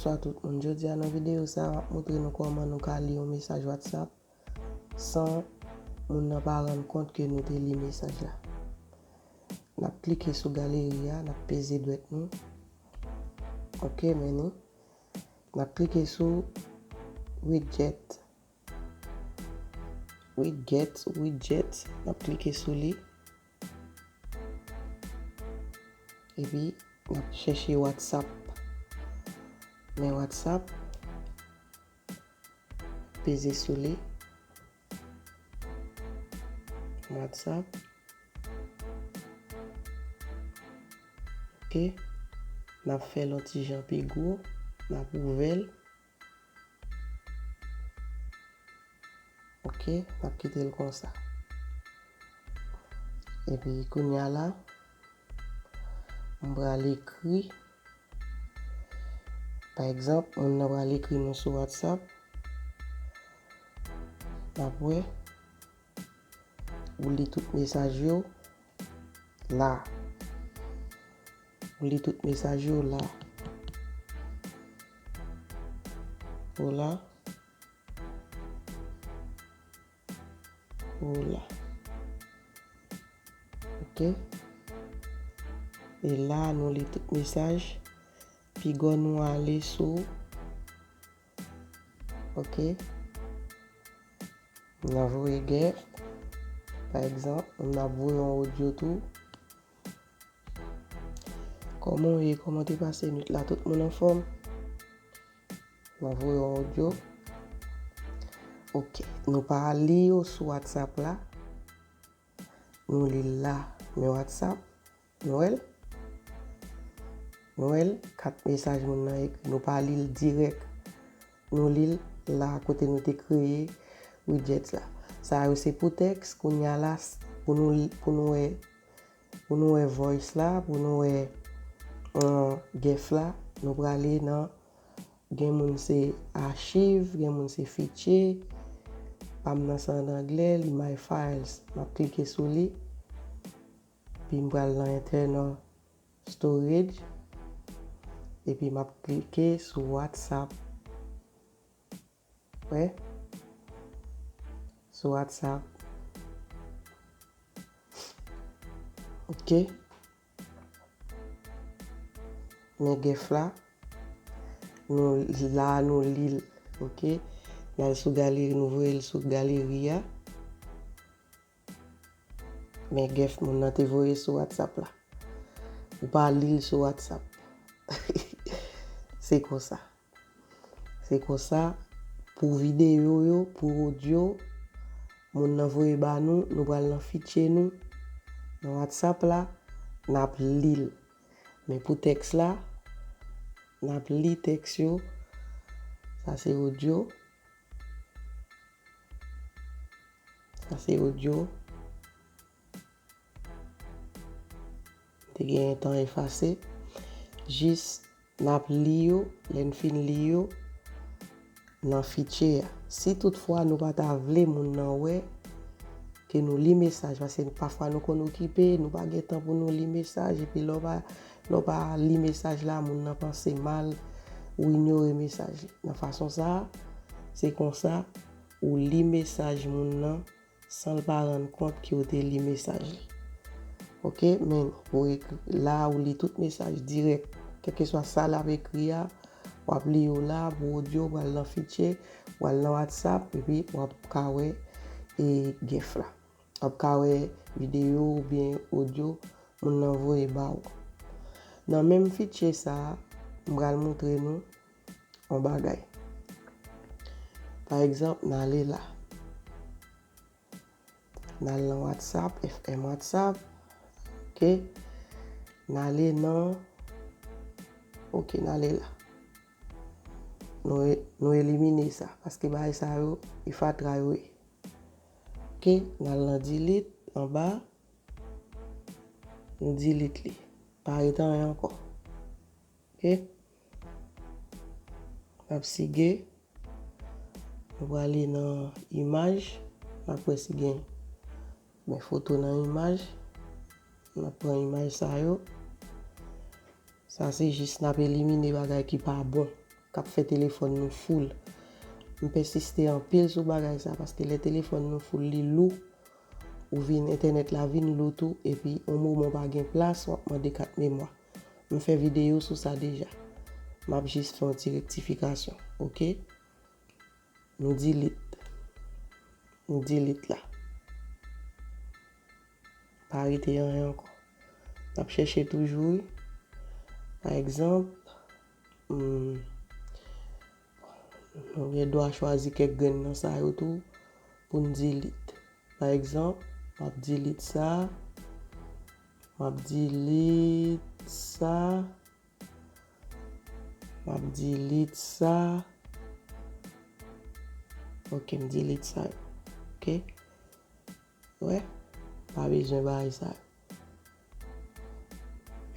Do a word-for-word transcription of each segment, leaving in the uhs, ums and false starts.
Bonswa tout moun. Jodi a nan videyo sa a, m ap montre nou kòman nou ka li yon mesaj WhatsApp san moun nan pa rann kont ke nou te li mesaj la. N ap klike sou galeri a, n ap peze dwèt nou. Ok, men ni. N ap klike sou widget. Widget, widget. N ap klike sou li. Epi, n ap chèche WhatsApp. Men WhatsApp. Peze sou li. WhatsApp. Ok. N ap fè l yon ti jan pi gwo. N ap ouvè l. Ok, n ap kite l konsa. Epi kounye a la, m pral ekri. Pa egzanp, moun nan pral ekri nou sou WhatsApp. N ap wè. Ou li tout mesaj yo la. Ou li tout mesaj yo la. Hola. Hola. Ok. E la, nou li tout mesaj. Pi gò nou ale sou. Ok. N a voye gift. Pa egzanp, n ap voye yon odyo tou. Kòman w ye? Kòman te pase nwit la? Tout moun anfòm? N a voye yon odyo. Ok. Nou pa li yo sou WhatsApp la. Nou li l la. Men WhatsApp. Nou wè l? Nou wè l? Kat mesaj moun nan ekri. Nou pa li l dirèk. Nou li l la kote nou te kreye widget la. Sa yo se pou tèks. Kounye a la, s-, pou nou, pou nou wè, pou nou wè voice la, pou nou wè, euh, gift la, nou prale nan, gen moun se achiv, gen moun se fichye. Pa m nan se an anglè, li my files. M ap klike sou li. Epi m pral nan internal storage. Epi m ap klike sou WhatsApp. Wè. Sou WhatsApp. Ok. Men gift la. Nou la, nou li l. Ok. N al sou galeri, nou voye l sou galeri a. Men gift moun nan te voye sou WhatsApp la. Ou pa li l sou WhatsApp. Se konsa. Se konsa, pou videyo yo, pou odyo, moun nan voye ba nou, nou pral nan fichye nou, nan WhatsApp la, n ap li l. Men pou tèks la, n ap li tèks yo. Sa se odyo. Sa se odyo. Te gen tan efase. Jis n ap li yo, lè n fin li yo, nan fichye a. Si toutfwa nou pa ta vle moun nan wè ke nou li mesaj, paske pafwa nou konn okipe, nou pa gen tan pou nou li mesaj, epi lè w pa, lè w pa li mesaj la, moun nan panse mal, ou inyore mesaj li. Nan fason sa a, se konsa ou li mesaj moun nan san l pa rann kont ke w te li mesaj li. Ok, men ou ekri la, ou li tout mesaj dirèk. Kèlkeswa sa l ap ekri a, w ap li yo la, pou odyo, w al nan fichye, w al nan WhatsApp, epi w ap ka wè e gift la. W ap ka wè videyo oubyen odyo moun nan voye ba w. Nan menm fichye sa a, m pral montre nou yon bagay. Pa egzanp, n ale la. N al nan WhatsApp, F M WhatsApp. Ok. N ale nan, ok, n ale la. Nou e-, nou elimine sa, paske bagay sa yo, e fatra yo ye. Ok, n al nan delete, anba. Nou delete li. Pa ret anyen ankò. Ok. N ap sige. Nou prale nan imaj. N ap wè si gen, men foto nan imaj. N ap pran imaj sa yo. Sa se jis n ap elimine bagay ki pa bon. k ap fè telefòn nou full. M pèsiste anpil sou bagay sa, paske lè telefòn nou full, li lou, ou vin, entènèt la vin lou tou, epi yon moman w pa gen plas, w ap mande kat memwa. M fè videyo sou sa deja. M ap jis fè yon ti rektifikasyon, oke? Nou delete. Nou delete la. Pa rete anyen ankò. N ap chèche toujou, wi. Pa egzanp, hmm, nou gen dwa chwazi kèk grenn nan sa yo tou pou n delete. Pa egzanp, m ap delete sa. M ap delete sa. M ap delete sa. Ok, m delete sa yo. Ok. Wè, pa bezwen bagay sa yo.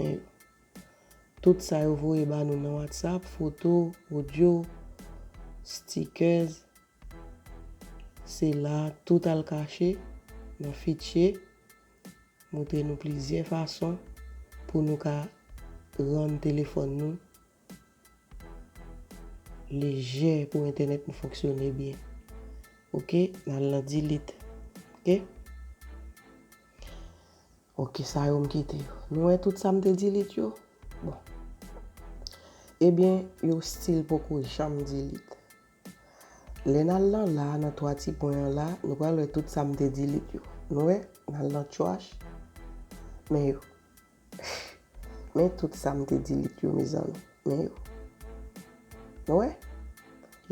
Men, tout sa yo voye ba nou nan WhatsApp, foto, odyo, stickers, se la tout al kache nan fichye. Montre nou plizyè fason pou nou ka rann telefòn nou lejè pou entènèt nou fonksyone byen. Ok, n al nan delete. Ok? Ok, sa yo m kite yo. Nou wè tout sa m te delete yo? Bon. Ebyen, yo still poko janm delete. Lè n al nan la, nan twa ti pwen an la, nou pral wè tout sa m te delete yo. Nou wè, n al nan trash. Men yo. Men tout sa m te delete yo, mezanmi. Men yo. Nou wè?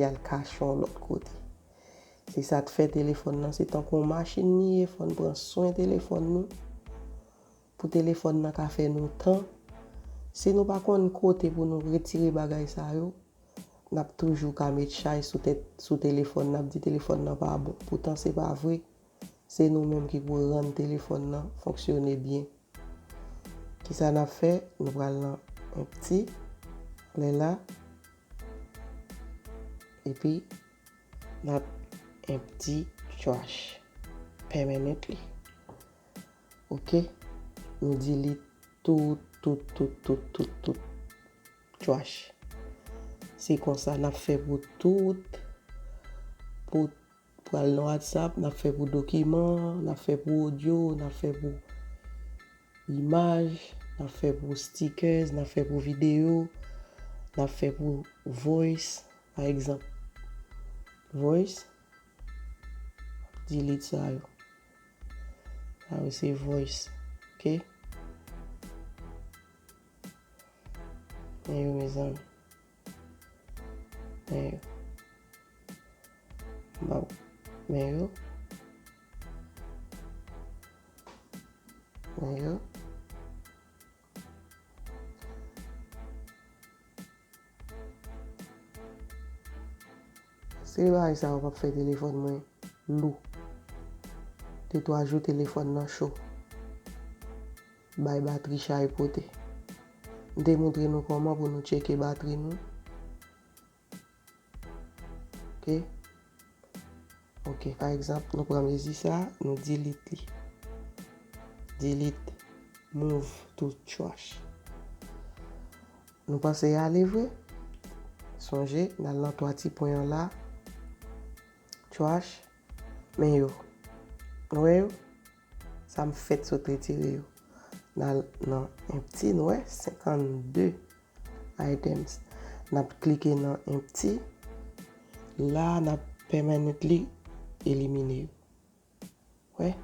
Y al kache yon lòt kote. Se sa k fè telefòn nan, se tankou yon machin li ye, fò n pran swen telefòn nou. Pou telefòn nan ka fè nou tan. Si nou pa konn kote pou nou retire bagay sa yo, n ap toujou ka met chay sou tèt, sou telefòn, n ap di telefòn nan pa bon. Poutan se pa vre. Se nou menm ki pou rann telefòn nan fonksyone byen. Kisa n ap fè? Nou pral nan empty, lè la, epi n ap empty trash permanently. Ok? Nou delete tout, tout, tout, tout, tout, tout trash. Se konsa n ap fè pou tout, pou pral nan WhatsApp, n ap fè pou dokiman, n ap fè pou odyo, n ap fè pou imaj, n ap fè pou stickers, n ap fè pou videyo, n ap fè pou voice, pa egzanp. Voice, delete sa yo. Sa yo se voice, ok? Men yo, mezanmi. Men yo. Bon. Men yo. Men yo. Se bagay sa yo k ap fè telefòn mwen lou. De twa jou telefòn nan cho. Bay batri chay pote. M te montre nou kòman pou nou tcheke batri nou. Ok. Ok, pa egzanp, nou pran mezi sa, nou delete li. Delete, move to trash. Nou panse y ale vre? Sonje, n al nan twa ti pwen an la. Trash. Men yo. Nou wè yo? Sa m fèk sot retire yo. N al nan empty, nou wè? Senkannde items. N ap klike nan empty. La, n ap permanently elimine yo. Wè?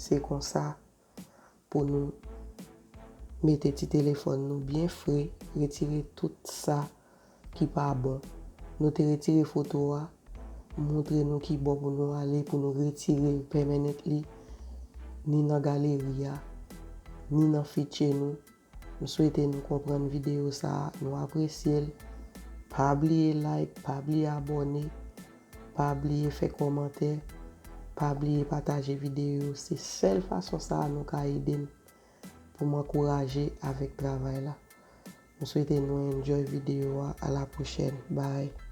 Se konsa pou nou mete ti telefòn nou byen fre, retire tout sa ki pa bon. Nou te retire foto a, montre nou ki bò pou nou ale, pou nou retire l permanently, ni nan galeri a, ni nan fichye nou. M swete nou konprann videyo sa a, nou apresye l. Pa bliye like, pa bliye abòne, pa bliye fè kòmantè, pa bliye pataje videyo yo. Se sèl fason sa a nou ka ede m pou m ankouraje avèk travay la. M swete nou enjoy videyo a. A la pwochèn. Bye.